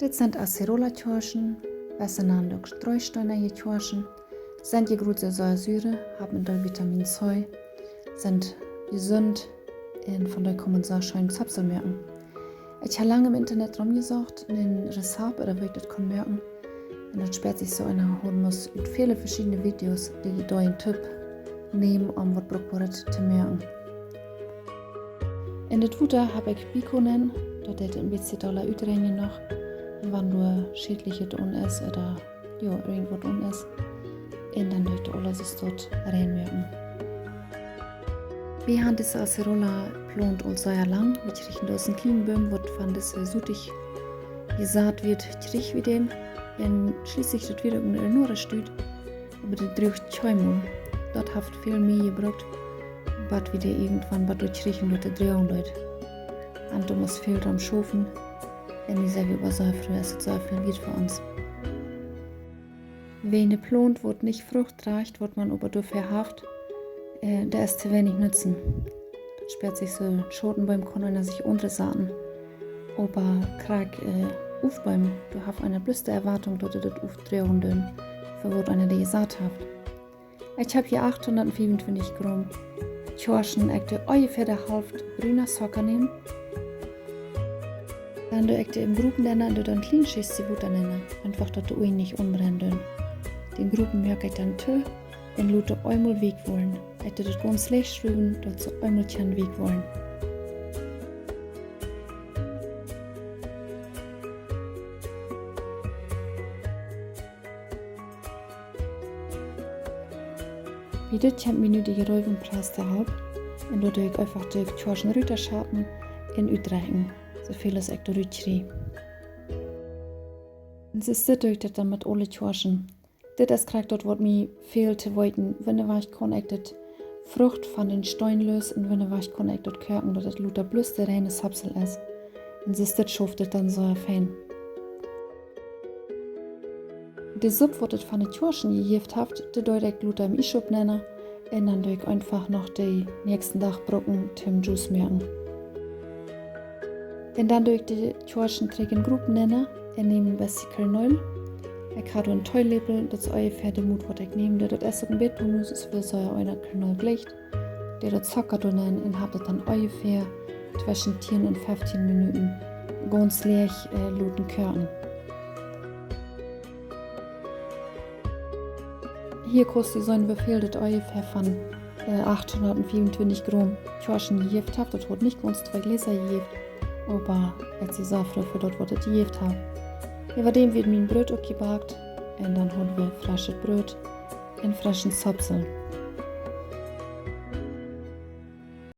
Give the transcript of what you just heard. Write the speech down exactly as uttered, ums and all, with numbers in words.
Dit sent Acerola-Kjoaschen, better nannt uk Streusteiner-Kjoaschen. Sent je groot, soo sea sure, haben doll Vitamin C, sent jesunt un von dee kaun eena sea scheen Zopsel moaken. Ekj hab lang em Internet romjesocht no een Rezept, ooda woo ekj daut kaun moaken. Un daut späat sikj soo, eena haud must ut väle veschiedne Videos dee, dee een Tipp nämen, om waut Bruckboaret to moaken. En daut Wota hab ekj Biko nenn, daut deit een bät dolla utreinjen noch. Un wan doa Schädlichet aun es, ooda, jo, irjentwaut aun es. Un dan doo ekj aules doa reinmoaken. Wie haben dise Acerola-Plaunt aul sea lang. Wie kjrieejen doa een kjlienen Boom, waut von dise Sotich jesat woat, kjrieejen wie dän. Un schlieslich daut wia uk een enorme Stot. Oba dee druach kjeenmol. Daut haft väl mea jebrukt, bat wie dee irjentwan bat doa kjrieejen, daut dee droagen deed. Un doa must väl aun schaufen. Un nu sent wie oba sea froo, es et sea väl Lied fa ons. Wan eene Plaunt woat nich Frucht droagen, waut eena oba doafäa haft, äh, doa es to weinich Nutzen. Daut späat sikj soo, Schotenbeem kaun eena sikj aundre saten. Oba krakjt, äh, Oftbeem, doa haft eena bloos de Erwartung, daut dee daut Oft droagen doonen, fa waut eena dee jesat haft. Ekj hab hia achthundatfiefuntwintich Gramm Kjoaschen, ekj doo onjefäa de Halft bruna Zocka nämen. Dan doo ekj dee em Gropen nenn un doo dan kjlien Schest Wota nenn. Eefach daut de Uagen nich aunbrennen doonen. Dän Gropen moak ekj dan too un lot dee eemol weekj woaren. Ekj doo daut gaunz läach schruwen, daut see eemol kjennen weekj woaren. Bie dit kjemt mie nu de jereewne Press to Help. Un doa doo ekj eefach de Kjoaschen rut schapen un utdrekjen, soo väl aus ekj doa rut kjrie. Un soo doo ekj daut dan met aule Kjoaschen. Dit es krakjt daut, waut mie fält to weeten, wanea kaun ekj daut Frucht von dän Steen loos un wanea kaun ekj daut koaken, daut et lota bloos de reine Zopsel es. Un soo schauft et dan soo fein. De Supp, waut et von de Kjoaschen jejäft haft, dee doo ekj lota em Iesschaup nenn. Un dan doo ekj eefach noch dän näakjsten Dach brucken toom Juice moaken. Un dan doo ekj de Kjoaschen trigj en Gropen nenn un näm een bät Kerneel. Ekj hab een Teeläpel, daut es onjefäa de Moot, waut ekj näm. Daut es uk een bät, woo soo sea eena Kerneel jlikjt. Doo daut Zocka doa nenn un hab daut dan onjefäa tweschen tieen un feftieen Minuten gaunz läach, äh, loten koaken. Hia kaust du seenen, woo väl daut onjefäa von, äh, achthundatfiefuntwintich Gramm Kjoaschen jejäft haft. Daut haft nich gaunz twee Jläsa jejäft, oba ekj sie sea froo fa daut, waut et jejäft haft. Äwadäm woat mien Broot uk jebackt un dan hab wie freschet Broot un freschen Zopsel.